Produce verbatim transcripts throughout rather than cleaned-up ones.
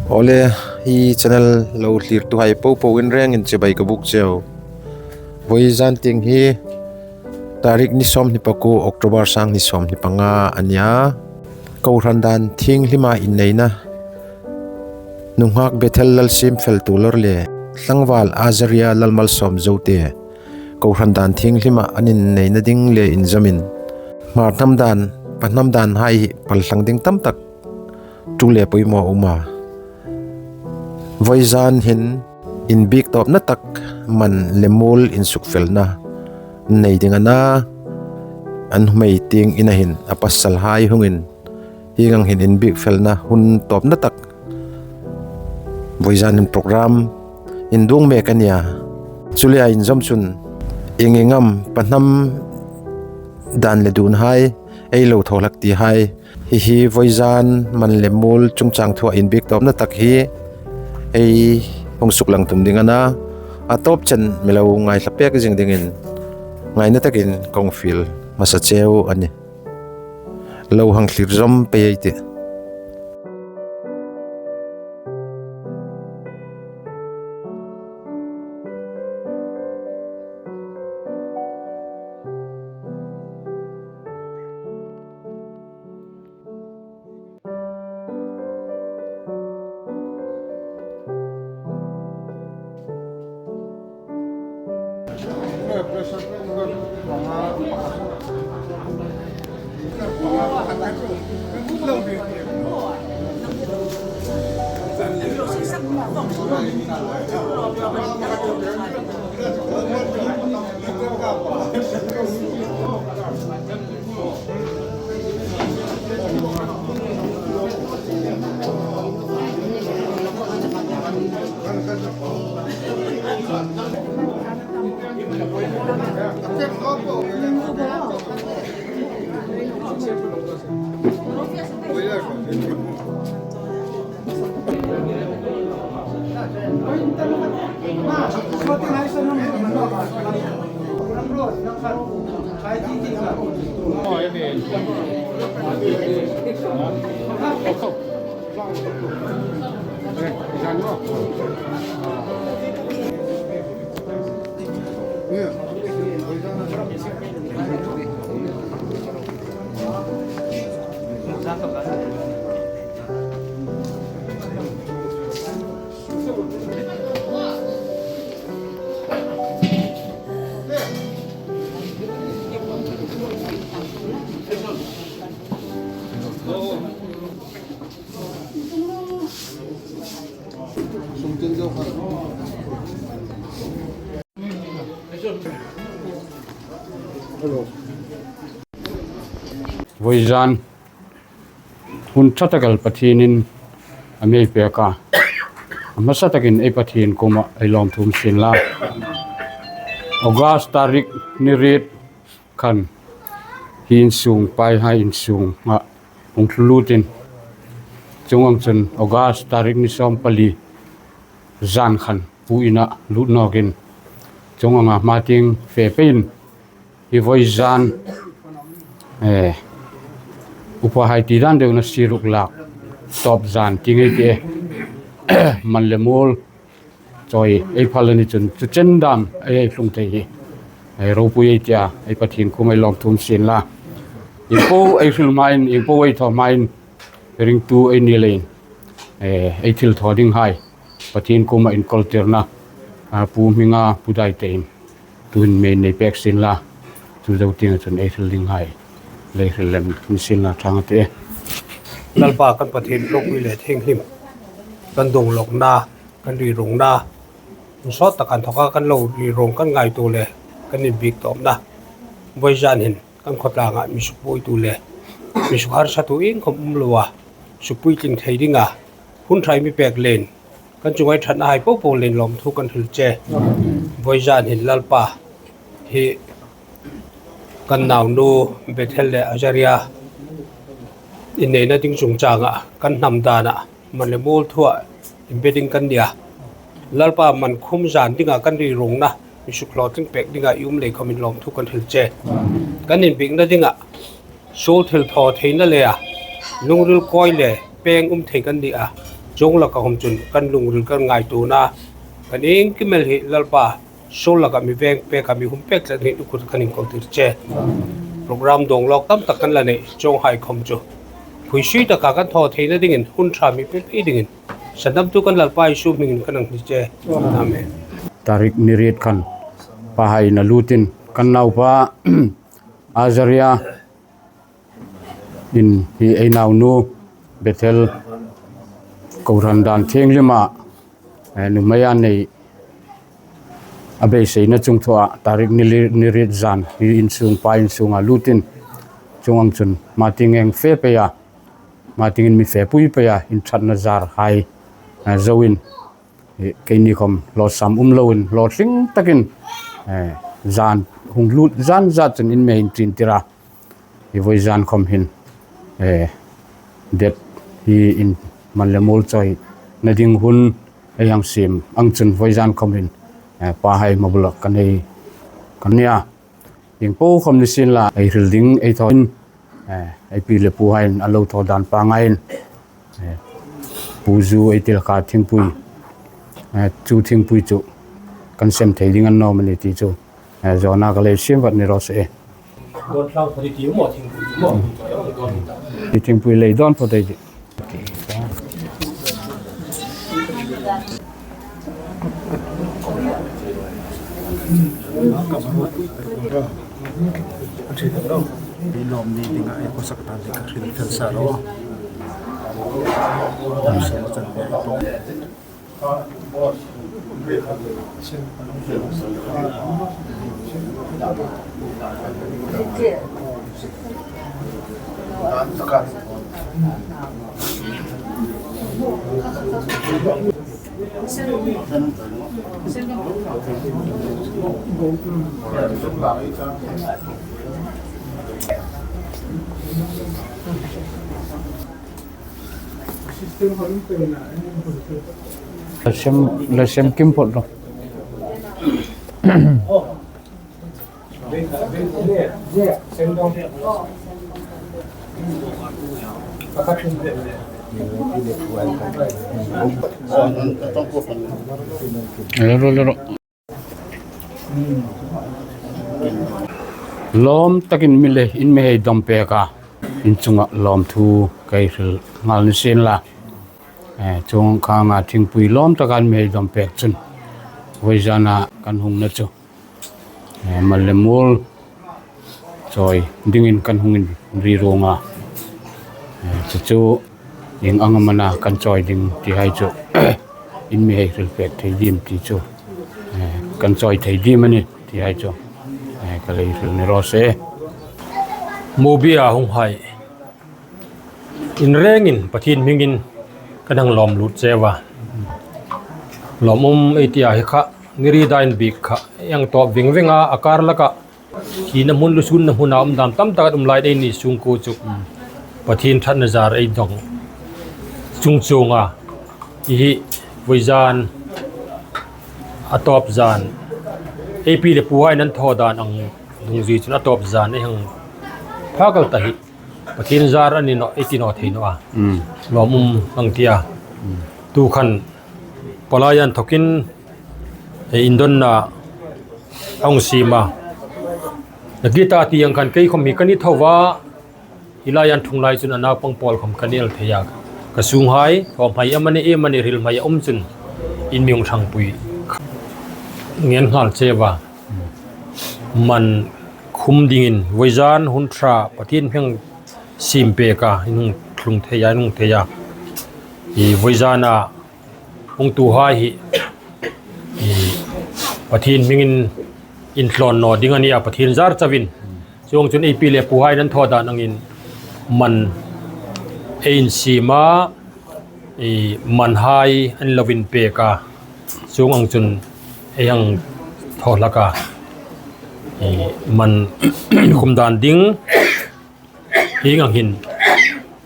Awle, hi channel lo thlirtuhai popo in rengin chibai ka buk cheu. Vawizan tieng hi tarik ni sawmhni pakuo, October sanghni sawmhni panga a nia. Kohran dan thienghlima inneina, nunghak Bethel Lalsiemfel Tuolor le tlangval Azaria Lalmalsawm Zote kohran dan thienghlima an inneina ding le inzawmin Hmar hnam dan, pa hnam danhai hi paltlang ding tamtak ṭul le poimaw a um a. Vawizan hin inbiek tawpna tak man le muol insukfelna nei ding a na, a nuhmei tieng ina hin a pasalhai hungin hieng ang hin inbiekfelna hun tawpna tak vawizan hin program induong mek a nia. Chuleiin inzawm chun ieng ieng am pa hnam dan le dunhai ei lo thaw hlak tihai, hi hi vawizan man le muol chungchang thua inbiek tawpna tak hi ei hung suklang tum ding a na. A tawp chen mi lo ngaithla pek zing dingin ngaina takin kong fiel hmasa cheu a nih. Lo hang thlir zawm pei ei tih. Vawizan hun ṭha tak el Pathienin a mi pek a. A hmasa takin ei Pathien kuoma ei lawmthu um sien la. August tarik ni riet khan hi insung, paihai insung a hung thlu lutin, chuong ang chun August tarik ni sawm pali zan khan pu ina lut nawkin, chuong anga hma tieng fe peiin hi vawizan, eh, upahai ti dan deuna siruk lak tawp zan ti ngei ti e. Man le muol chawi ei phal a ni chun chu chen dam ei, ei tlung thei hi ei ropui ei tia, ei Pathien kuoma ei lawmthu um sien la. Ieng po ei hril hmain, ieng po ei thaw hmain, ringtu ei ni leiin, eh, ei thilthaw dinghai Pathien kuoma inkawltirna, a, pu hminga pu dai tein tuhin mi nei pek sien la, chu zo tienga chun ei hril dinghai lei hril lem ni sien la ṭhang a tih. Lalpa kan Pathien ropui le thienghlim, kan dong lawkna, kan ri rungna, sawt tak kan thawka kan lo ri rung kan ngaituo le kan inbiek tawpna vawizan hin kan khawtlanga mi sukpuitu le mi sukharsatu iengkhawm um loa, sukpuitling thei dinga hun ṭha ei mi pek leiin kan chunga ei ṭhatnahai popo leiin lawmthu kan hril che. Vawizan hin Lalpa hi kan naunu Bethel le Azaria inneina ding chungchanga kan hnam dana man le muol thua inbe ding kan nia. Lalpa, man khum zan dinga kan ri rungna, mi sukhlawtling pek dinga i um lei khawmin lawmthu kan hril che. Kan inbiekna dinga suol thilthaw theina leia lungril kawi le peng um thei kan ni a. Chuong laka khom chun kan lungril kan ngaituona, kan iengkim el hi Lalpa, suol laka mi veng pek a mi hum pek tlat hin i kut kan inkawl tir che. Program dawng lawk tam tak kan la nei, chuonghai khom chu phuisui taka kan thaw theina dingin, hun ṭha mi pe pei dingin, sandamtu kan Lalpa Isu hmingin kan hni che. Amen. Tarik ni riet khan pahai na lutin kan naupa Azaria in hi ei naunu Bethel kohran dan thienghlim a, eh, nuhmei a nei a beiseina chungthua tarik ni li-, ni riet zan hi insung pa insunga lutin chuong ang chun ma tieng eng fe pei a, ma tiengin mi fepui pei a, inṭhatna zar hai, eh, zoin, eh, keini khom hlawsam um loin, hlawtling takin, eh, zan hung lut zan zat chun in mi hei inṭin tir a. Hi voi zan khom hin, eh, det hi in man le muol chawina ding hun ei hang siem ang chun voi zan khom hin, eh, pahai ma bula kan hei kan nia. Ieng po khom ni sien la, ei hril ding ei thaw in, eh, ei pi le puhaiin a lo thaw dan pangngaiin, eh, Pu Zu ei ti laka thingpui, eh, chu thingpui chu kan sem thei ding a ni naw am a ni ti chu, eh, zawna ka lo siem vat ni raw se. Dawn tlang phawt i ti maw, thingpui ti maw? Ti thingpui lei dawn phawt ei tih. La sem, la sem kim phawt ro. Lawm takin mi le in mi hei dawm pek a, in chunga lawmthu ka hril nghal ni sien la. Eh, chuong khanga thingpui lawm taka in mi hei dawm pek chun voi zana kan hungna chu, eh, mal le muol chawi dingin kan hung inri ruong a. Eh, chu chu ieng ang am a na kan chawi ding ti hai chu in mi hei hril pek thei dim ti chu, eh, kan chawi thei dim a ni ti hai chu, eh, ka lo hril ni raw se. Mobia hung hai in rengin Pathien hmingin kan hang lawm lut cheu a. Lawmum ei ti a hi kha, ni ri dain bik kha, ei hang tawp ving ving a, a kar laka thina hmun, lusunna hmuna um dam tam tak a um lai ei ni sungkuo chu Pathien ṭhatna zar ei dawng chung chuong a, hi hi voi zan a tawp zan, ei pi le puhaiin an thaw dan ang dungzui chun a tawp zan ei hang phak el ta hi. Pathien zar a ni naw, ei ti naw thei naw a. Mm. Lawmum ang ti a. Mm. Tu khan palai an thokin, eh, indonna a hung siem a. Na gita ti ang khan kei khom hi ka ni tho va, hi lai an thung lai chun a naupang pawl khom ka ni el thei a. Ka sunghai, thawhmai am a ni, am a ni, hrilhmai a um chun in mi hung ṭhangpui ngen nghal cheu a. Man khum dingin voi zan hun ṭha Pathien hming siem pek a, in hung tlung thei a, in hung thei a. I voi zana hungtuhai hi, i Pathien hmingin inthlawn naw ding a ni a, Pathien zar chauin. Chuong chun ei pi le puhaiin an thaw dan angin man ei insiem a, i manhai an lo inpek a, chuong ang chun ei hang thaw hlak a, i man khum dan ding hieng ang hin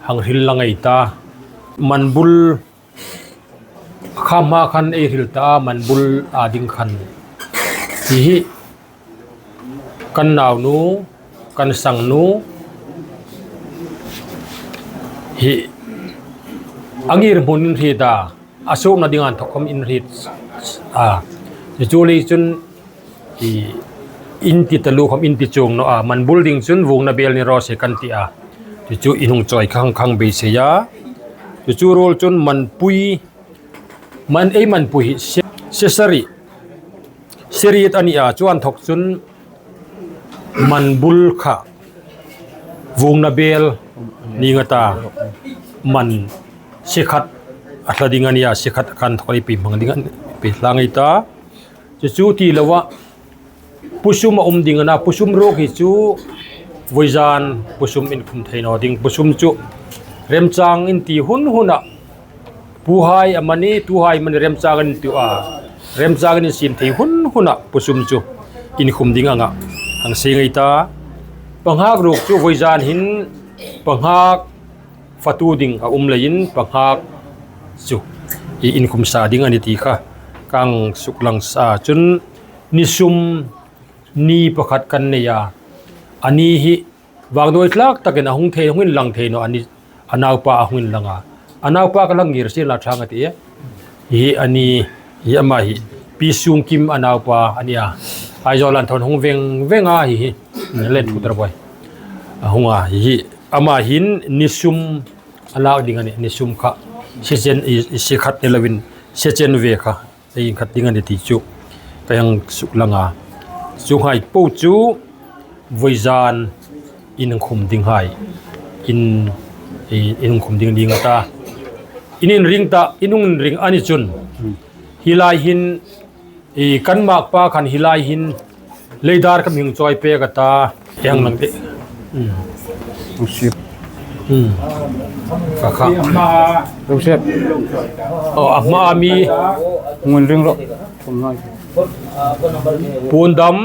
hang hril lang ei ta. Man bul kha hma khan ei hril ta a, man bul a ding khan hi hi kan naunu, kan sangnu hi a ngirhmun in hriet a, a suokna ding inthok khawm in hriet a. Chu chu lei chun i, in ti taluo khawm in ti chuong naw a, man bul ding chun vungna bel ni raw se kan ti a. Chu chu in hung chawi khang khang beisei a. Chu chu ruol chun manpui, man ei manpui hi se, se sari, se riet a ni a, chu inthok chun man bul kha vungna bel ni nga ta, man se khat a hla ding a ni a, se khat kan thawk ei pei hmang ding a ni, pei hla ngei ta. Chu chu ti loa, pusum a um ding a na, pusum ruok hi chu vawizan pusum inkhum thei naw ding, pusum chu remchang in ti hun huna, puhai amani, tuhai amani remchang in ti a, remchang in siem thei hun huna pusum chu inkhum ding anga hang se ngei ta. Panghak ruok chu vawizan hin panghak fatu ding a um leiin panghak chu i inkhum sa ding a ni ti kha kan suklang sa. Chun ni sum ni pakhat kan nei a, a ni hi vangduoi tlak takin a hung thei, hung inlang thei naw a ni, a naupa a hung inlang a. A naupa ka lang ngir sien la ṭhang a ti e. Hi a ni, hi ama hi. Pi Sungkim a naupa a ni a. Aizawl an thawn hung veng veng a hi hi. Len thu tar boi. A hung a hi hi. Ama hin ni sum a lak ding a ni, ni sum kha. Se chen i, i se khat ni lovin, se chen ve kha. Ei inkhat ding a ni ti chu ka hang suklang a. Chuonghai po chu vawizan inkhum dinghai. In, i, inkhum ding ding a ta. In inring ta, in hung inring a ni chun. Hi lai hin, i, kan makpa khan hi lai hin leidar ka hming chawi pek a ta. Hang lang te. Hmm. Joseph. Hmm. Ka kha. Joseph. Oh, a hma mi. Ngun ring ro. Pundam.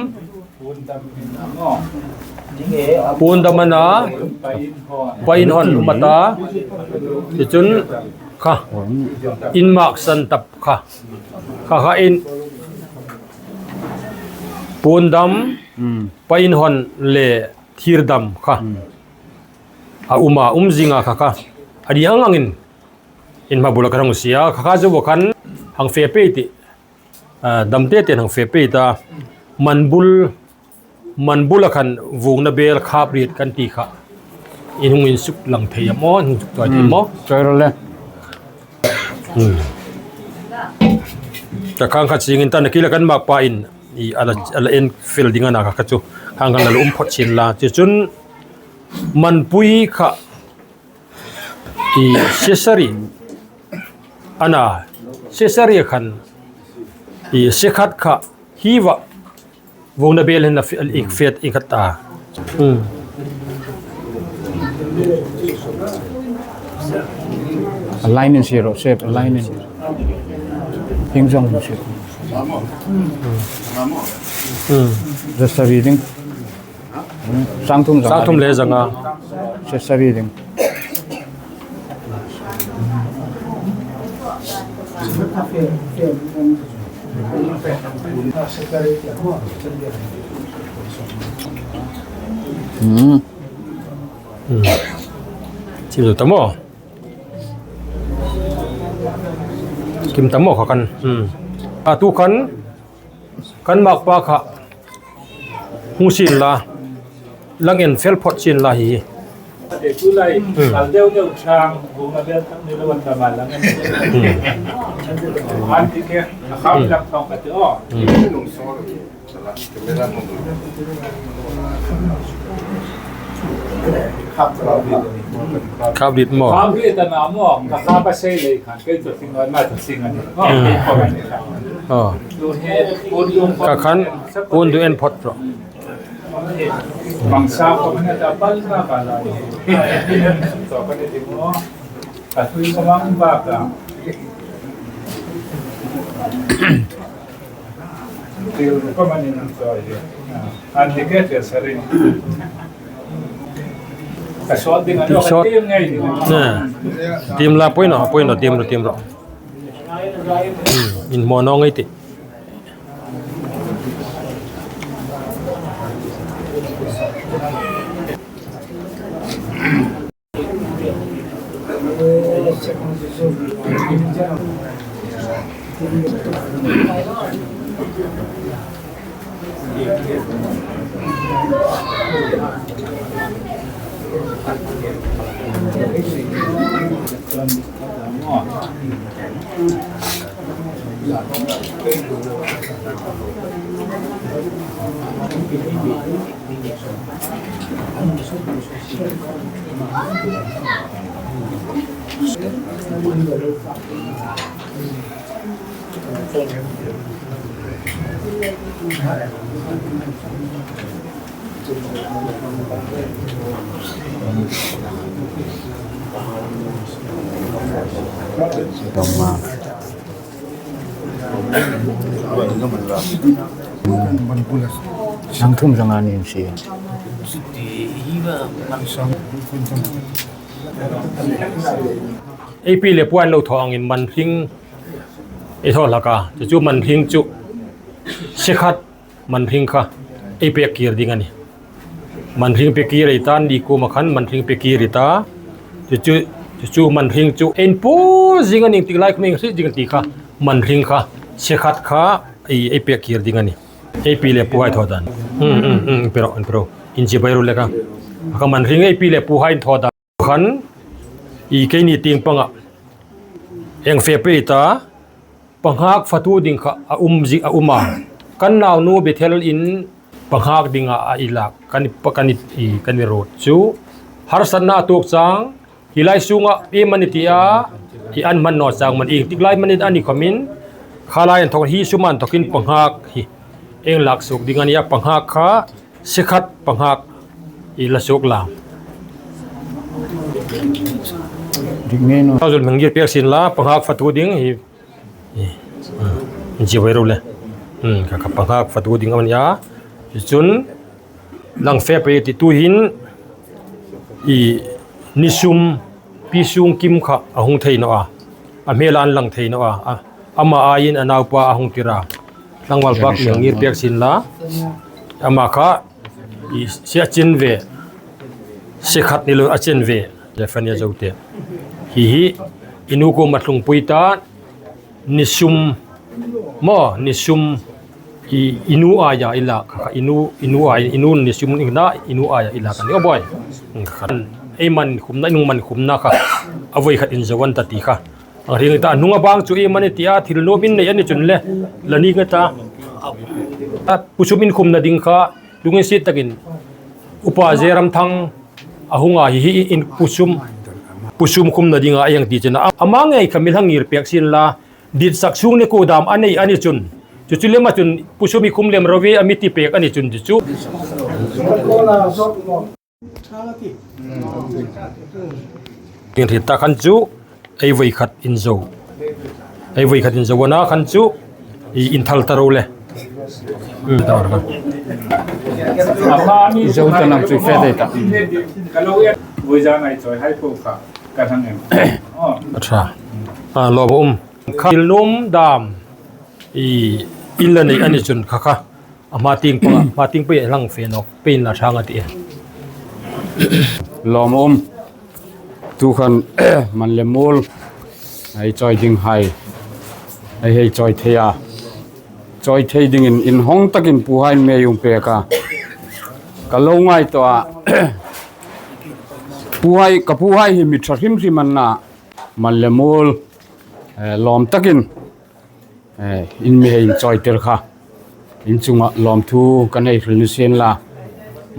Pundam a na. Painhon um a ta. Ti chun kha. In mak san tap kha. Kha kha in. Pundam. Hmm. Painhon le Thirdam kha. Hmm. A um a, um zinga kha kha. A ni ang angin. In hma bula ka hang sie a, kha kha chu bo khan hang fe pei ti. A, dam te te hang fe pei ta. Man bul, man bula khan vungna bel khap riet kan ti kha. In hung insuklang thei am aw, in hung suk tuoi thei am aw. Hmm, chawi ro le. Hmm. Ka khang kha chingin ta na kila kan makpa in. I ala, ala en fel ding a na kha kha chu. Khang khan la um phot chin la. Chu chun manpui kha i se sari a na, se sari khan i se khat kha hi va vungna bel hin la fe, i fet i khat ta. Hmm. A line in zero shape, a line in. Hing zong shape. Hmm. Just a reading. Sangthum zanga. Sangthum le zanga. Se sari ding. Hmm. Hmm. Chim ta maw. Kim ta maw kha khan. Hmm. A tu khan. Kan makpa kha hung sin la, lang en fel phot sin la hi. Te tu lai, hmm, kal deu deu chang, hung a bel tak ni lo an ta ma lang en. Hmm. An ti ke, a kham, hmm, lak thong ka te o. Hmm. Khap rit maw? Khap rit a na maw? Ka khap a sei lei khan, kei chu thing ngai ma chu thing a ni. Hmm. Oh. Tu he, pun dung ka khan, pun dung en phot ro. Bang sa ko na ta pal na ka la. To ka ni ti maw. Ka tui ko mang ba ka. Til ko ma ni nang so ye. An ti ke te sa ring. Ka sawt ding a ni, ka tim ngai ding. Nè. Tim la poi naw, poi naw, tim ro, tim ro. Hmm, in hmu naw ngai ti. Sang thum zanga ni si. Ei pi le puan lo thaw angin manhring ei thaw hlak a. Chu chu manhring chu sikhat manhring kha ei pek kir ding a nih. Manhring pek kir ei ta, ni kuoma khan manhring pek kir ei ta. Chu chu, chu chu manhring chu ei inpuo zing a nih, tik lai khum ei hriet zing ti kha. Manhring kha, sikhat kha ei, ei pek kir ding a nih. Ei pi le puhai thaw dan. Hmm, hmm, hmm, pero, pero. Inchibai ro le kha. Kha manhring ei pi le puhai thaw dan. Khan, i keini tieng panga. Eng fe pei ta. Panghak fatu ding kha a um zi a um a. Kan naunu Bethel in panghak dinga a i lak. Kan i pa kan i kan i rot chu. Harsatna a tuok chang. Hi lai sunga i mani tia i an man naw chang man i tik lai mani a ni khomin. Kha lai an thok hi sum an thokin panghak hi. Eng lak suok ding a nia panghak kha. Sikhat panghak i la suok la. Dik ngei naw. Tau zul mengir pek sin la panghak fatu ding hi. Hi. Hmm. Inchibai ro le. Hmm, kha, kha panghak fatu ding a nia. Chun lang fe pei ti tuhin i ni sum pi sung kim kha a hung thei naw a. A hmel an lang thei naw a. A, ama aiin a naupa a hung tir a. Tlangval pak mengir pek sin la. Ama kha i sia chin ve. Sikhat ni lo a chin ve. Zephania Zote. Hi hi i nu kuoma tlungpui ta. Ni sum maw, ni sum i, i nu aia i lak kha, i nu, i nu ai, i nu ni sum i na, i nu aia i lak a ni o boi. Kha, ei man khumna, i nu man khumna kha, a voi khat inzo an ta ti kha. A ring ta, hnunga bang chu ei mani tia, thil nuom in nei a ni chun le, la ni nga ta. A, pu sum inkhumna ding kha, lunginsiet takin, Upa Zeramthang, a hung a hi hi in pu sum, pu sum khumna dinga a hang ti chun a, ama ngei kha mi hang ngir pek sin la, dit sak sung ni ko dam a nei a ni chun. Chu chu lema chun pu sum i khum lem ro ve a mi ti pek a ni chun chu chu. Tin ri ta khan chu. Ei voi khat inzo. Ei voi khat inzo a na khan chu. I inthal ta ro le. Hmm, ta ro. Zo ta nam chu fe dai ta. Ka lo en. Voi za ngai choi hai po kha. Ka thang em. Oh. Acha. A, lo ba um. Kha il num dam. I in la nei a ni chun kha kha. A hma tieng panga, hma tieng panga hang fe nawk, pein la thang a ti e. Lawm um. Tu khan man le mul. Ei chawi ding hai. Ei hei chawi thei a. Chawi thei dingin inhawng takin puhai mi ei hung pek a. Ka lo ngaituo a. Puhai, ka puhai hi mi ṭha hrim hrim an na. Man le mul. Eh, lawm takin. Eh, in mi hei inchawitir kha. In chunga lawmthu kan hei hril ni sien la.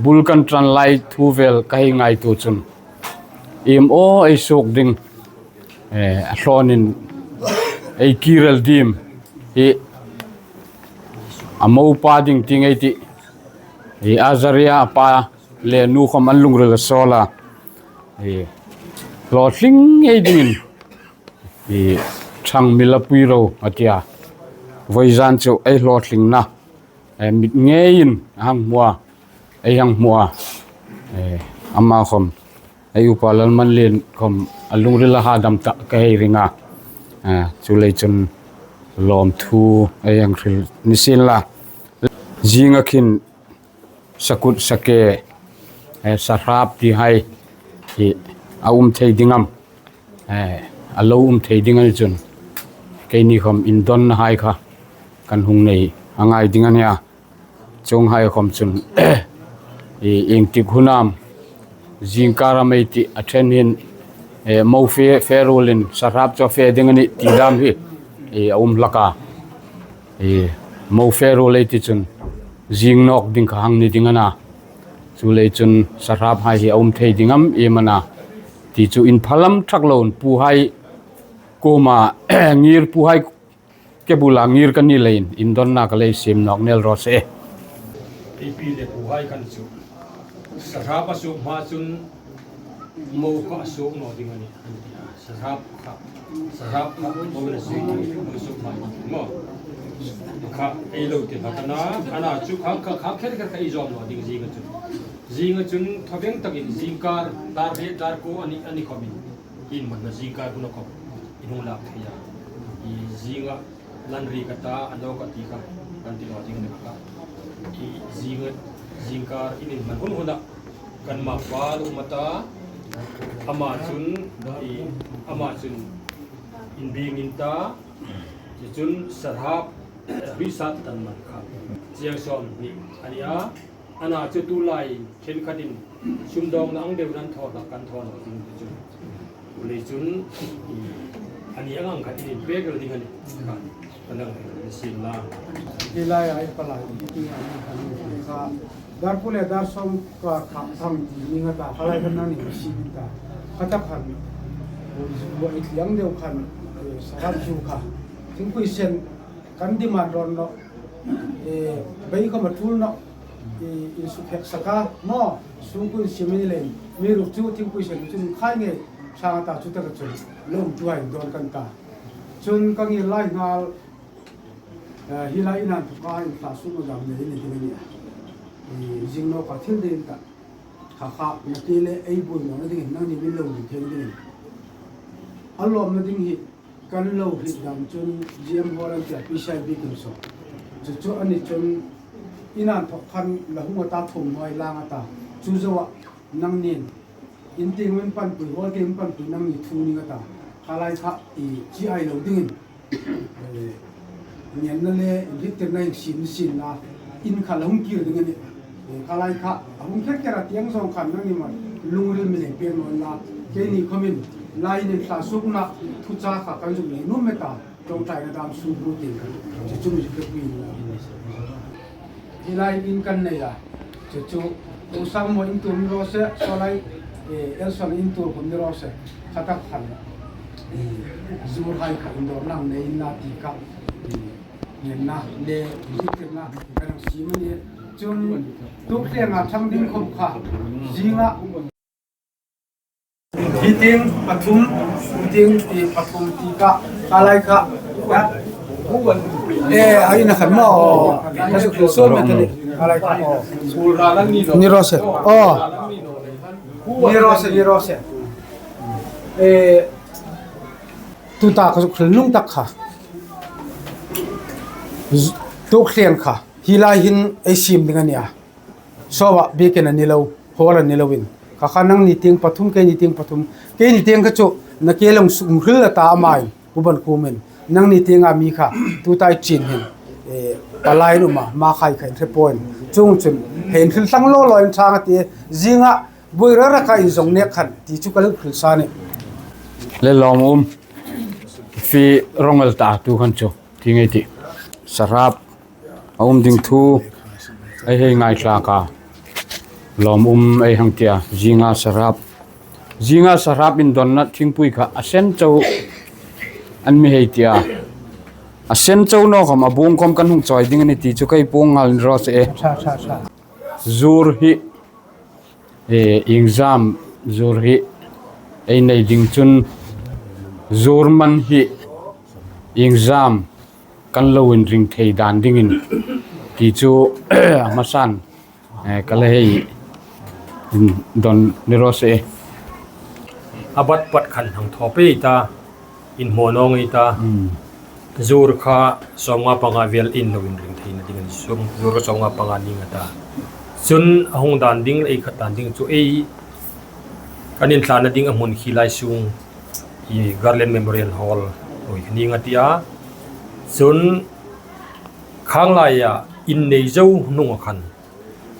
Bul kan ṭan lai thu vel ka hei ngaituo chun. Iem aw ei suok ding. Eh, a hlawnin ei kir el dim. Hi a mopa ding ti ngei ti. Hi Azaria a pa le nu khom an lungril a sawl a. Hi hlawtling ngei dingin. I ṭhang mi la pui ro a ti a. Voizan chu ei hlawtlingna. E, mit ngeiin a hang hmu a. Ei hang hmu a. E, ama khom. Ei upa Lalmanlien khom a lungril a hadam ta ka hei ring a. A, chu lei chun lawmthu ei hang hril ni sien la. Zinga khin sakut sake, eh, sahrap ti hai hi a um thei ding am. Eh, a lo um thei ding a ni chun, keini khawm indonna hai kha kan hung nei a ngai ding a nia. Chuonghai khawm chun, i, iengtik hun am, zingkar am ei tih a ṭhen hin, e, mo fe, fe ruolin sarap chu fe ding a nih ti dam hi, e, a um hlak a. E, mo fe ruol ei ti chun, zing nawk ding kha hang ni ding a na. Chuleiin chun sarap hai hi a um thei ding am, iem a na. Ti chu inphalam ṭhak loin puhai kuoma, ngir puhai ke bula ngir ka ni leiin, indonna ka lei siem nawk naw rawh se. Ei pi le puhai khan chu, sarap a suok hma chun mo kha a suok naw ding a nih, an ti a. Sarap kha, sarap kha mo la sui ding, mo suok hma ding maw. Kha ei lo ti hlak a na, a na chu kha, kha, kha kher kher kha ei zawm naw ding zinga chun. Zinga chun thaw veng takin zingkar, dar hre, dar kuo a ni, a ni khawmin. Inhmanna zingkar huna khawm in hung lak thei a. I zinga lan ri ka ta, a nawk a ti kha, kan ti naw ding a ni kha. I zinga, zingkar in inhman hun huna kan ma pa lo ma ta, ama chun, i, ama chun inbing in ta, chu chun sarap, ri sat tan man kha. Chiang sawm hni a ni a. A na chu tulai ṭhenkhatin sumdawngna ang deuin an thaw hlak, kan thaw naw ding ti chu. Chuleiin chun, i, a ni ang ang khatin inpek el ding a nih. Kan, kan ang el ni sin la. Hi lai ai palai, i, i, a ni khan ni kha. Dar kuo le dar sawm ka kha ang ni nga ta, kha lai khan nang ni sin ta. Kha ta khan, i, zu ai tliang deu khan, e, sarap zu kha. Thingpui sen kan demand rawn naw. E, bei khawm a tul naw. I, in suk hek sak a, maw, sungkuo in siem a ni leiin, mi ruk chu thingpui sen chu khai ngei, sang a ta chu taka chun, lo um tu hai dawn kan ta. Chun ka ngir lai nghal, eh, hi lai in inthawka in thla suk naw dam nei ni ding a nia. I, zing nawk a thil ding ta. Kha kha, na ti le ei buoi nawna dingin, nangni min lo ring thei dingin. A lawmna ding hi, kan lo hriet dam chun G M Hall an tia P C I B kan saw. Chu chu a ni chun in inthawk khan la hung a ta, thum hnuoi lang a ta. Chu zoa nangnin in tieng min panpui, hall tieng min panpui nangni thu ning a ta. Kha lai kha i chi ai lo dingin. Eh, ngenna le inhriettirna in sin sin la. In kha la hung kir ding a nih. E, kha lai kha, a hung kher kher a tieng zawng khan nangni ma lungril mi nei pek naw la. Keini khawmin, lai in thla sukna thuchah kha kan zuk nei nuom met a, ṭawngṭaina dam suk bu tin khan, chu chu mi zuk pek pin la. Hi lai in kan nei a, chu chu, Pu Sangmo in tur ni raw se, saw lai, e, Elson in tur khawm ni raw se, kha tak khan, e, zu hai kha indawr nang nei in la ti kha, e, ngenna le inhriettirna kan hang siem a nih. Chun tuok thleng a thlang ding khawm kha zinga hi tieng pathum, tieng, eh, pathum ti kha, kha lai kha. Eh, a ina khan maw. Ka zuk hril suol met a nih. Kha lai kha. Ni raw se. Aw. Ni raw se, ni raw se. Eh, tuta ka zuk hril nung tak kha. Z-, tuok thleng kha. Hi lai hin ei siem ding a nia. Saw a, bikin a ni lo, hall a ni loin. Kha kha nangni tieng pathum, keini tieng pathum. Keini tieng kha chu, na ke long suk hril a ta amain, Pu Ban Kumin. Nangni tienga mi kha, tuta i chin hin. Eh, palai in um a, ma khai khai hre pawin. Chuong chun, hei hril thlang lo lo in thang a ti, zinga, Buoi rara ka inzawng nek khan, ti chu ka lo hril sa a nih. Le lawmum, fie rongel ta tu khan chu, ti ngei ti. Sarap, a um ding thu, ei hei ngaithlak a. Lawmum ei hang tia, zinga sarap. Zinga sarap indonna thingpui kha, a sen chau an mi hei tia. A sen chau naw khawm, a buong khawm kan hung chawi ding a nih ti chu ka hei puong nghal ni raw se e. Tha, tha, tha. Zur hi, e, exam zur hi ei nei ding chun zur man hi exam kan lo inring thei dan dingin ti chu a hmasan, e, ka la hei indawn ni raw se. A bat pat khan hang thaw pei ta. Inhmaw naw ngei ta. Hmm. Zur kha sawmnga panga vel in lo inring theina ding a ni, zur kha sawmnga panga ni ngei ta. Chun a hung dan ding, ei khat dan ding chu ei kan inthlana ding a hmun khi lai sung i Garland Memorial Hall hnuoi kha ning a ti a. Chun khang laia in nei zo hnunga khan,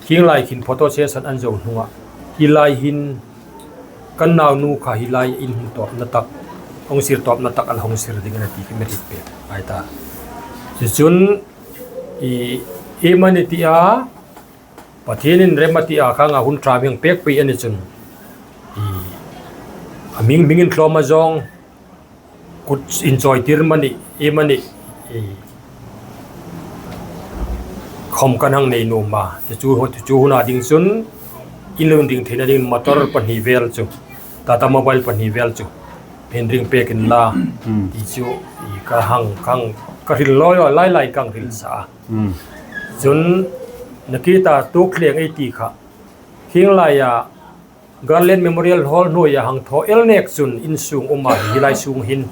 hieng lai khin photo session an zo hnunga, hi lai hin kan naunu kha hi lai in hung tawpna tak, hung sir tawpna tak a la hung sir ding a nih ti kha mi hriet pek a ni ta. Chu chun i, i mani ti a, Pathienin rem a ti a, khang a hun ṭha mi hang pek pei a ni chun, i, a hming hmingin tlawm a zawng, kut inchawi tir mani, i mani, i, khawm kan hang nei nuom a. Chu, chu, chu huna ding chun in lo inring theina ding motor pahni vel chu, Tata Mobile pahni vel chu inring pek inla, Hmm. ti chu i ka hang, ka hang, ka hril lawi lawi lai lai ka hang hril sa a. Hmm. Chun nakie ta tuok thleng ei ti kha, hieng laia Garland Memorial Hall hnuoia hang thaw el nek chun insung um a, hi lai sung hin,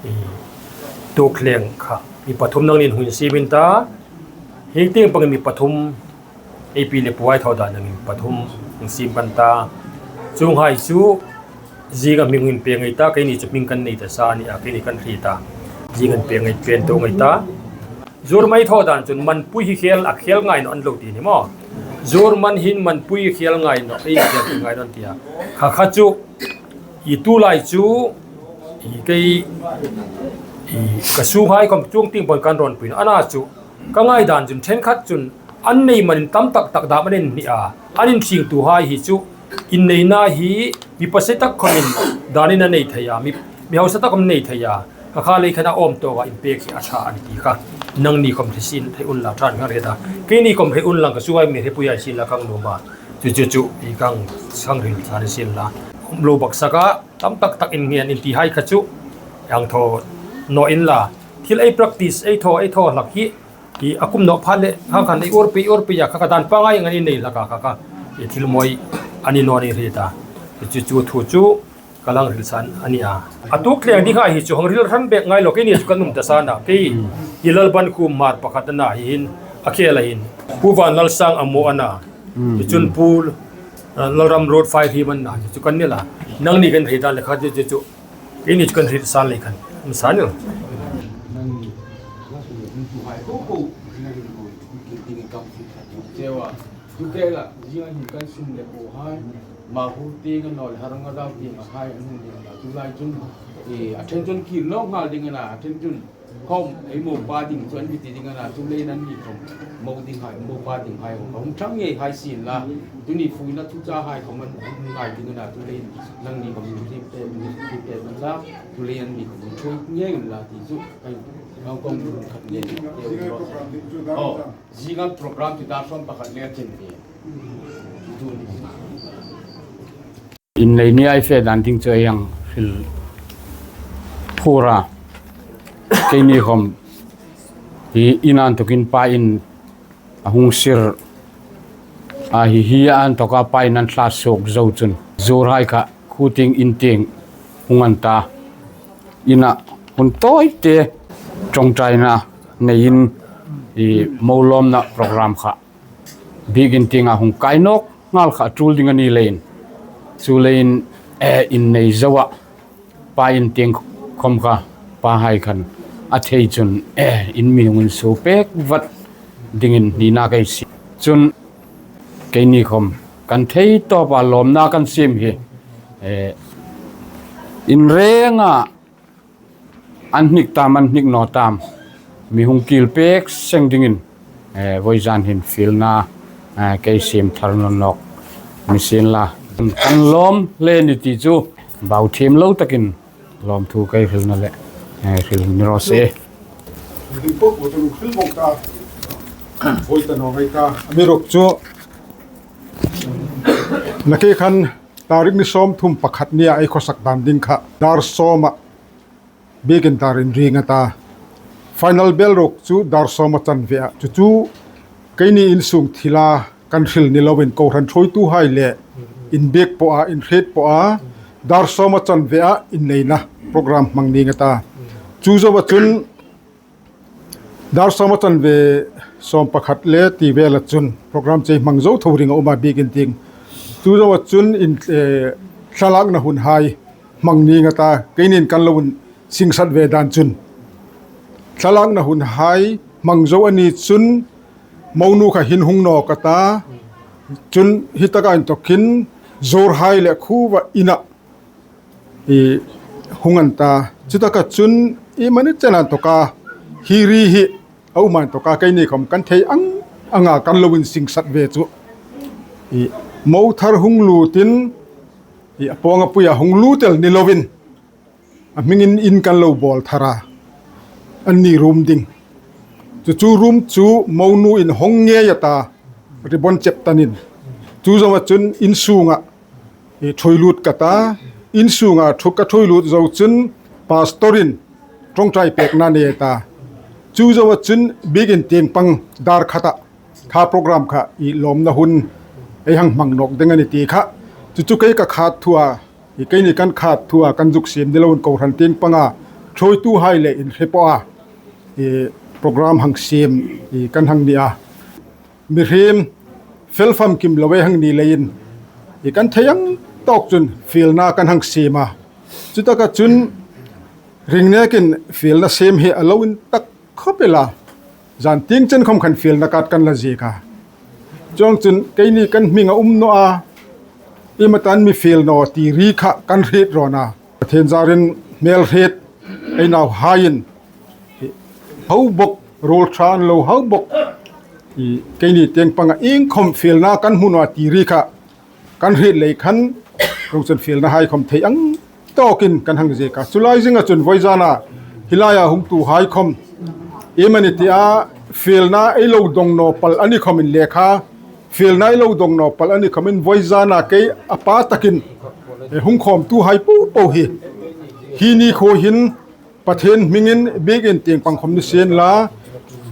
i, tuok thleng kha mi pathum nangnin hung siem in ta, hieng tieng pangin mi pathum, ei pi le puhai thaw dan nangin pathum hung siem kan ta. Chuonghai chu zinga hming inpek ngei ta, keini chu hming kan nei ta sa a ni a, keini kan hriet a. Zinga inpek ngei, pek tawk ngei ta. Zuor man thaw dan chun manpui hi khel, a khel ngai naw an lo ti ni maw. Zuor man hin manpui hi khel ngai naw, ei khel ngai naw an ti a. Kha kha chu, i tu lai chu, i kei, i ka sunghai khawm chuong tieng pawh kan rawn pui naw. Ana chu, ka ngai dan chun, ṭhenkhat chun, an nei manin tam tak tak dam an inhni a, an inthiengtuhai hi chu, inneina hi mi pase tak khawmin danin a nei thei a, mi, mi hausa tak khawm nei thei a, kha kha lei khan a awm tawka inpek hi a ṭha a ni ti kha. Nangni khawm hre sien, hre unla ṭha an hre ta. Keini khawm hre unlang ka sunghai mi hre pui hai sien la ka hang nuom a. Chu chu chu i ka hang hril ṭha ni sien la. Lo baksa ka tam tak tak in ngen in ti hai kha chu. Hang thaw naw inla. Thil ei practice, ei thaw, ei thaw hlak hi. I a kum naw pha le, kha khan ei awr pei, awr pei a, kha kha dan pangngai ngan in nei hlak a, kha kha. I thil mawi a ni naw ni hre ta. Chu chu thu chu ka hang hril san a ni a. A tuok thleng ding hai hi chu hang hril hran bek ngai lo, keini chu kan um ta sa a. Kei, Hmm. i Lalbankhum Hmar pakhat a na hi hin, a khel a hin. Pu Vanlalsang Amo a na. Hmm. Chu chun Pu, uh, Lalramruot Faihriema a na. Chu chu kan ni la. Nangni kan hre dan le kha chu chu chu. Keini chu kan hriet san lei khan. Um san u. Nangni, la su le, tu hai ko ko, nangni ko, ki ding kam si kha tu. Chewa, tu ke la, zinga hin kan sum le ko hai. Ma hu ti ngan nol har nga dau ti nga hai, an hung ding la. Tu lai chun, e, a ṭhen chun ki lo ngal ding la, a ṭhen chun. Khawm, ei mo pa ding chu an mi ti ding a na, chu leiin an ni khawm. Mo ding hai, mo pa ding hai, khawm ṭhang ngei hai sien la. Tuni fuina thucha hai khawm an ngai ding a na, chu leiin nangni khawm hril pek, hril pek man la, chu leiin an ni khawm hril ngei la ti chu. Ai, ngau kawng khat nge. Oh, zinga program ti dar sawm pakhat le chen ni. Innei ni ei fe dan ding chu ei hang hril phur a. Keini khawm hi in an tukin pa in a hung sir a, hi hi an tuka pa in an thla suok zo chun zuorhai kha khu tieng in tieng hung an ta. Ina hun tawi te ṭawngṭaina neiin i mo lawmna program kha biekin tienga hung kai nawk nghal kha a tul ding a ni leiin. Chu leiin, eh, innei zoa pa in tieng khawm kha pa hai khan a thei chun, eh, in mi hung insuo pek vat dingin nina ka hei siem. Chun keini khawm kan thei tawpa lawmna kan siem hi, eh, in renga an hnik tam, an hnik naw tam, mi hung kil pek seng dingin, eh, vawizan hin fielna, eh, ka hei siem thar nawn nawk ni sien la. Kan lawm hle ni ti chu bau thiem lo takin lawmthu ka hei hrilna le, eh, hril ni raw se. Amiruokchu, nakie khan tarik ni sawmthum pakhat nia ei khawsak dan ding kha dar sawma biekin dar inring a ta. Final bell ruok chu dar sawma chanvea. Chu chu keini insung thila kan hril ni loin kohran ṭhuoituhai le inbiek pawha, inhriet pawha dar sawma chanvea inneina program hmang ning a ta. Chu zoa chun dar sawma chanve sawm pakhat le ti vela chun program chu ei hmang zo tho ring a um a, biekin tieng. Chu zoa chun in, eh, thlalakna hunhai hmang ning a ta, keinin kan lo insingsat ve dan chun. Thlalakna hunhai hmang zo a ni chun, monu kha hin hung nawk a ta, chun hi taka inthawkin zawrhai le khuo ina i hung an ta. Chutaka chun i mani chena inthawka hi ri hi a um a inthawka keini khawm kan thei ang anga kan lo insingsat ve chu. I mo thar hung lutin, i a pawng a puia hung lut el ni lovin, a hmingin in kan lo bawl thar a, anni room ding. Chu chu room chu monuin hawng ngei a ta, ribbon chep tanin. Chu zoa chun in sunga i ṭhuoi lut ka ta, in sunga ṭhu ka ṭhuoi lut zo chun pastorin ṭawngṭai pekna nei a ta. Chu zoa chun biekin tieng pang dar khata kha program kha i lawmna hun ei hang hmang nawk ding a ni ti kha. Chu chu kei ka khat thua, i keini kan khat thua kan zuk siem ni loin kohran tieng panga ṭhuoituhai le inhre pawha i program hang siem i kan hang ni a. Mihriem fel famkim lo ei hang ni leiin i kan thei ang tawk chun fielna kan hang siem a. Chutaka chun ring nekin fielna siem hi a lo intak khawp el a. Zan tieng chen khawm khan fielna card kan la ziek a. Chuongchun keini kan hming a um naw a, i matan mi fiel naw ti ri kha kan hriet rawn a. Pathien zarin hmel hriet ei nauhaiin hau bawk, ruol ṭha an lo hau bawk. I keini tieng panga iengkhawm fielna kan hmu naw a ti ri kha kan hriet lei khan, chuongchun fielnahai khawm thei ang tawkin kan hang ziek a. Chu lai zinga chun vawizana hi laia hungtuhai khawm i mani tia fielna ei lo dong naw pal a ni khawmin le kha, fielna ei lo dong naw pal a ni khawmin vawizana kei a pa takin, e, hung khawmtuhai po po hi, hi ni khuo hin Pathien hmingin biekin tieng pang khawm ni sien la,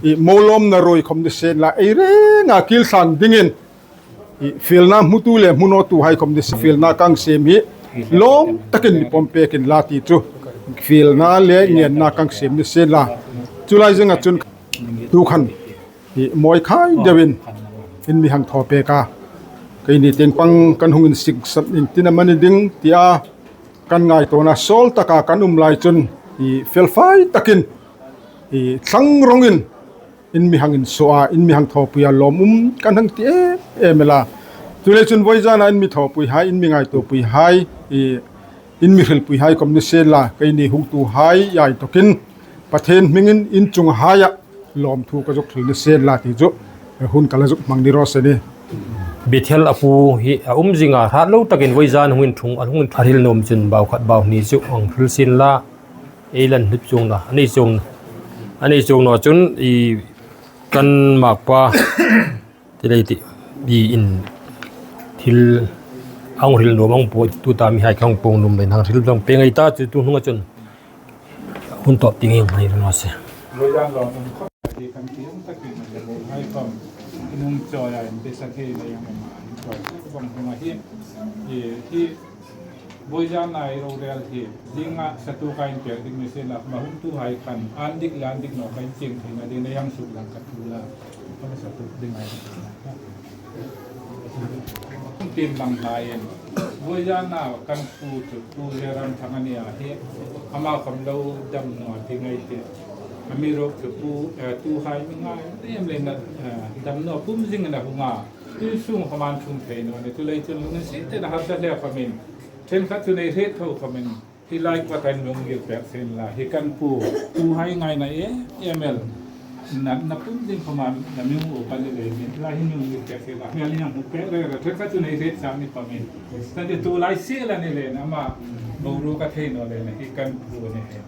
i mo lawmna ruoi khawm ni sien la, ei renga kil thlang dingin i fielna hmutu le hmu nawtuhai khawm ni sien, fielna kan siem hi lawm takin mi pawm pekin la ti chu, fielna le ngenna kan siem ni sien la. Chu lai zinga chun tu khan i mawi khai deuin in mi hang thaw pek a. Keini tieng pang kan hung insingsat iengtin am a ni ding tia kan ngaituona sawl taka kan um lai chun i felfai takin i thlang rawngin in mi hang insuo a, in mi hang thawpui a, lawmum kan hang ti em em el a. Chuleiin chun vawizana in mi thawpuihai, in mi ngaituopuihai, i in mi hrilpuihai khawm ni sien la, keini hungtuhai a inthawkin Pathien hmingin in chunghaia lawmthu ka zuk hril ni sien la ti chu hun ka la zuk hmang ni raw se ni. Bethel a pu hi a um zinga hrat lo takin vawizan hung inṭhung, a hung inṭhung a hril nuom chun bau khat bau hni chu hang hril sien la. Ei lan hnip chuongna, a nei chuong, a nei chuong naw chun i kan makpa ti lei ti, i in thil a hung hril nuom ang po, tuta mihai kan hung puong nuom leiin hang hril dang pe ngei ta chu, tu hnunga chun hun tawp tieng hang hril naw se. Vawizan lawmum khawp hi kan ti ang takin a le hai khawm in hung chawi a, in besa thei lei ang ema in chawi bang hnunga hi, i, hi, vawizan a ei lo rel hi, zinga satu ka inpek ding ni sien la, ma hungtuhai khan an dik le an dik naw ka inchieng theina dingin ei hang suklang ka tul a, ka ma satu ding a. Tiem lang hlaiin, vawizan a kan pu chu Pu Zeramthang a ni a hi, ama khawm lo dam naw ti ngai ti. Amiruokchu pu, eh, tuhai mi ngai em leiin, eh, dam naw pum zingin a hung a. Insung khawm an ṭhung thei naw ni, chuleiin chun lunginsiet takin harsa hle khawmin, ṭhenkhat chun ei hriet tho khawmin, hi lai kuoma hin mi hung ngir pek sien la, hi kan pu, tuhai ngaina em em el, na, na pum zing khawma na mi hung upa ni leiin, hi lai hin mi hung ngir pek sien la, hmel hin hang hmu pek reng reng, ṭhenkhat chun ei hriet chang ni khawmin. Chuleiin tu lai si la ni leiin, ama boruok a thei naw leiin, hi kan pu ni hi.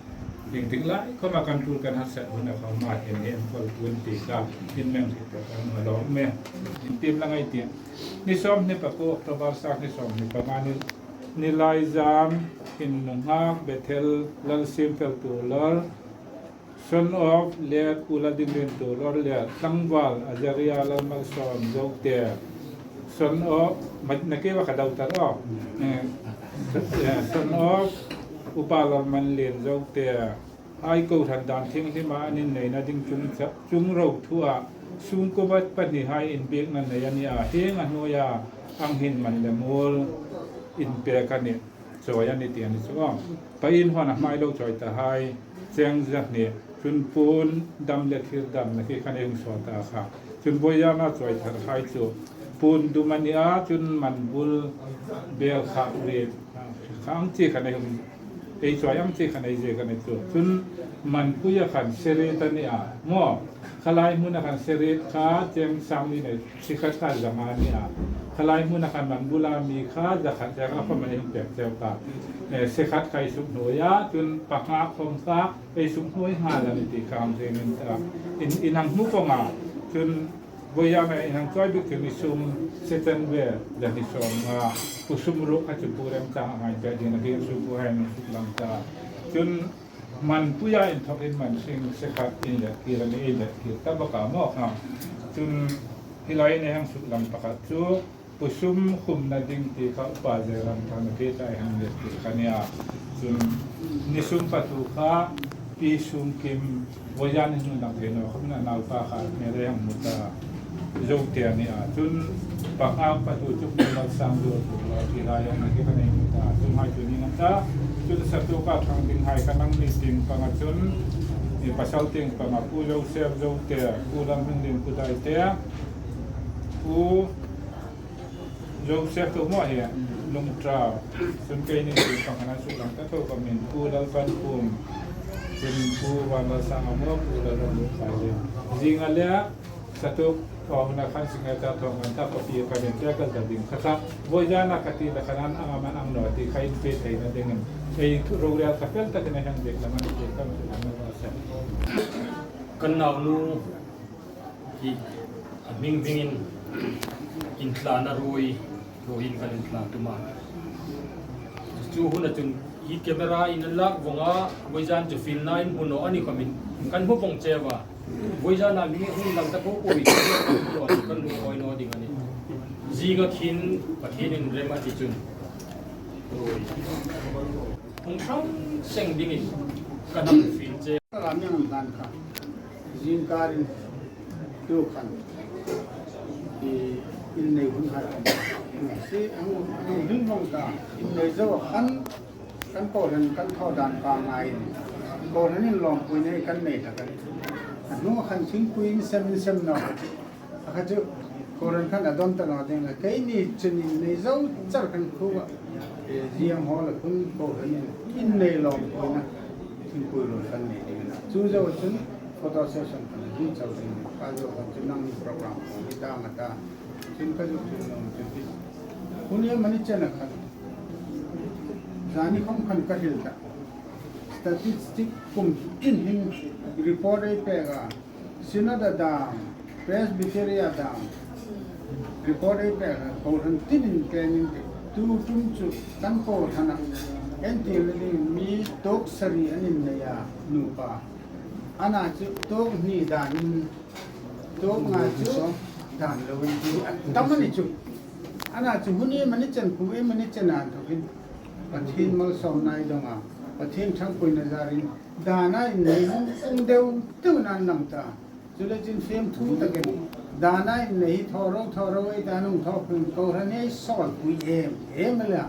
Iengtik lai khawma kan tul kan harsat hun a khawma hin hi an kol tun ti kha in meng thei ta kan ma lawm me. Tiem lang ei ti. Ni sawmhni pakuo October, sang ni sawmhni panga ni, Nilaizam Hringnunghak Bethel Lalsiemfel Tuolor, son of late Pu Laldinglien Tuolor le tlangval Azaria Lalmalsawm Zote, son of, ma, na ke wa ka dau ta ro. Eh, eh, son of Upa Lalmanlien Zote, hai kohran dan thienghlima an inneina ding chung cha, chung ro thua, sungkuo pahnihai inbiekna nei a ni a, hieng a hnuoia ang hin man le muol inpek a nih. Chawi a ni ti a ni chu aw. Pain hon a hmai lo chawi ta hai, cheng zahni, chun puon dam le thir dam na khi khan ei hung saw ta kha. Chun vawizana chawi thar hai chu puon dum a ni a, chun man bul bel kha ri kha ang chi khan ei hung, ei chawi ang chi khan ei ziek a ni chu. Chun manpuia khan seri ta ni a, maw? Khalai hmuna khan seri kha cheng sang ni nei. Sikhat kha zanga ni a. Khalai hmuna khan man bula mi kha zakhat zanga khawm an hung pek cheu ta. Eh, sikhat kha ei suk hnuoi a, chun panga khawm kha ei suk hnuoi nghal a ni ti kha ang zing in ta. In, in hang hmu kawng a. Chun vawizana in hang chawi bik thil ni sum setan ve zahni sawmnga. Pu Sumruk kha chu pu Remchang a ngai pek ding a, hi chu pu hai an suk lang ta. Chun manpuia inthawkin man sing sikhat inlet kir a ni, inlet kir ta bawk a maw kha. Chun hi lai ei hang suk lang pakhat chu Pu Sumkhumna ding ti kha Upa Zeram Thangnapi ta ei hang let kir kha ni a. Chun ni sum patu kha Pi Sumkim, vawizan hin hun dang thei naw khawmin a naupa kha hmel ei hang hmu ta. Zote a ni a. Chun panga patu chu Pu Lalsangzo chu lo ti lai a ni khi ka nei ta. Chun hai chu ni ngam ta. Chun satuka thang ding hai ka nang ni tin panga chun ni pasal tieng panga Pu Joseph Zote, Pu Lamhminglim, Pu Daite, Pu Joseph tu maw hi, Lungtrau. Chun kei ni tin panga na suk lang ta tho ka min Pu Lalpankum. Chun Pu Vanlalsanga maw, Pu Lalramluk Paiding. Zinga le Satuk, Pauna khan singa ta thawng kan ta copy ka rin te kal ta ding kha kha. Vawizana ka ti la khan an ang a man ang naw ti kha in pe theina dingin. Ei rorel ka fel takin a hang dek la man ti ka man ti la man sa. Kan naunu hi a hming dingin intlana ruoi ruoiin kan intlan tum a. Chu huna chun hi camera in an lak vawng a, vawizan chu fielna in hmu naw a ni khawmin kan hmu vawng cheu a. Vawizana mi hung lang ta ko ko hi kan hmu khawi naw ding a nih. Zinga khin Pathienin rem a ti chun hung hrang seng dingin kan hang fiel che. Ram yang dan kha. Zingkarin tu khan i innei hun hai khan. Si ang, ang hin vawng ta, innei zo khan kan kohran kan thaw dan pa ngai. Kohranin lawmpui nei kan nei ta kan. A hnung khan thingpui in sem in sem naw. A kha chu kohran khan a dawn ta naw ding la. Keini chun innei zo char kan khu a. E, ziang haw la khun kohranin innei lawmpuina thingpui ruol kan nei ding a. Chu zo chun photo session kan hung chau ding. Kha zo khan chu nang program kan ni ta nga ta. Chun ka zuk hril nuom chu hi. Hun hi mani chen a khan. Zani khawm khan ka hril ta. Statistic kum tin hin report ei pek a. Synod a dam, Presbytery a dam. Report ei pek a. Kohran tinin pek in ti. Tu tum chu kan kohran a. En ti le ding mi tawk sari an innei a nupa. Ana chu tawk hni dan in Tawk nga chu dan lo in ti a tam a ni chu. Ana chu hun ei mani chen, kum ei mani chen a inthokin Pathien malsawmna ei dong a, Pathien ṭhangpuina zarin dana innei hung tung deu deu nan lang ta. Chuleiin fiemthu takin dana innei hi thaw ro, thaw ro ei ta nung thaw pun kohran ei sawlpui em em le.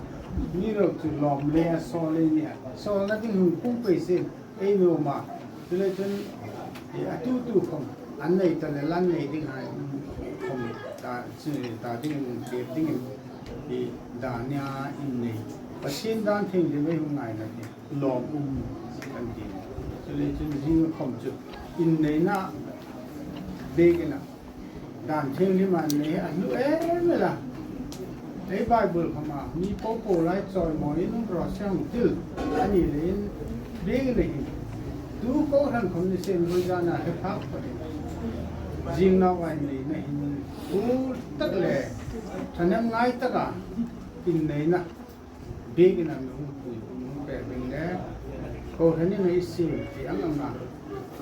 Mi ro chu lawm le a sawl ei nia. Sawlna ding hung pung pei sin. Ei nuom a, chuleiin, e, a tu tu khawm, an nei ta le, an nei ding hai, khawm, ta, chu, ta ding, ke ding, e, dan nia innei. Pathien dan thienghlim ei hung ngaina ti, lawm um, kan ti. Chuleiin, zing khawm chu, inneina, biekin a, Dan thienghlim an nei a hlu em el a. Ei Bible khawma mi popo lai chawimawi in um raw se hang til a ni leiin biekin a hin. Tu kohran khawm ni sien vawizana he phak pawh hin. Zing nau ai neina hin ur tak le ṭhahnem ngai taka inneina. Biekin a mi hung pui, hung pek ding le, kohranin ei siem ti ang ang a,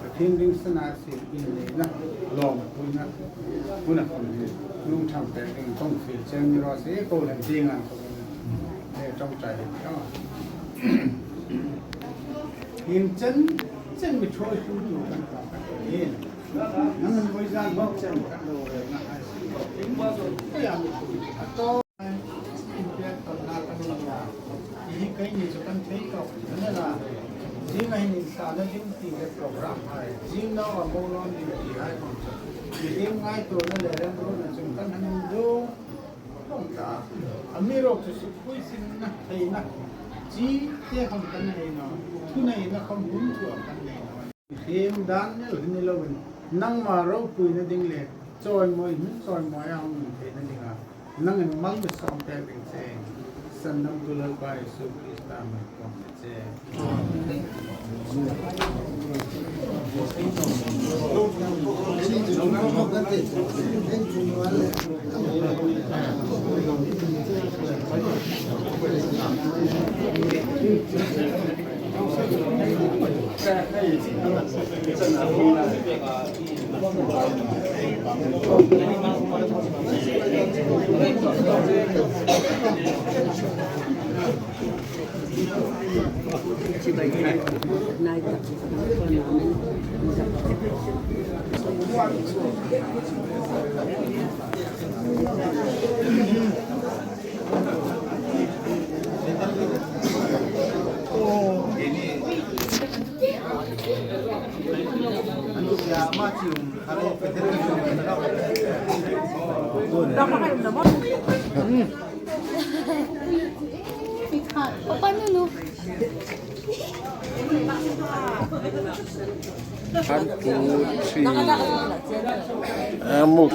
Pathien ring sana siem inneina, lawmpuina, huna khawm hi, hung ṭhang pek ding, kong fiel cheng mi raw se, kohran ding an khawm, e, ṭawngṭai hi, a. Hieng chen, chen mi ṭhuoi hlu tu kan pa kan hin. Nang an vawizan bawk chen kan lo rel na hai. Ei a mi ṭhuoi, a tawp. Inpek tawlhna kan nei a. Hi kei Zing a hin inthla na ding ti le program hai, zing nau a mo lawn ding ti hai khom chu, mi ding ngaituona le remruotna chungah kan hang dawng khom ta. Amiruokchu sukpuisinna theina chi te khom kan nei naw, thuneina khom hun thua kan nei naw. Hriem dan nel ni loin, nangma ropuina ding le chawimawi, min chawimawi a hung theina dinga nangin mal mi sawm pek ding che. Sandamtu Lalpa Isu Krista hmingin kan che. Papa Nunu. One, two, three. Amuk.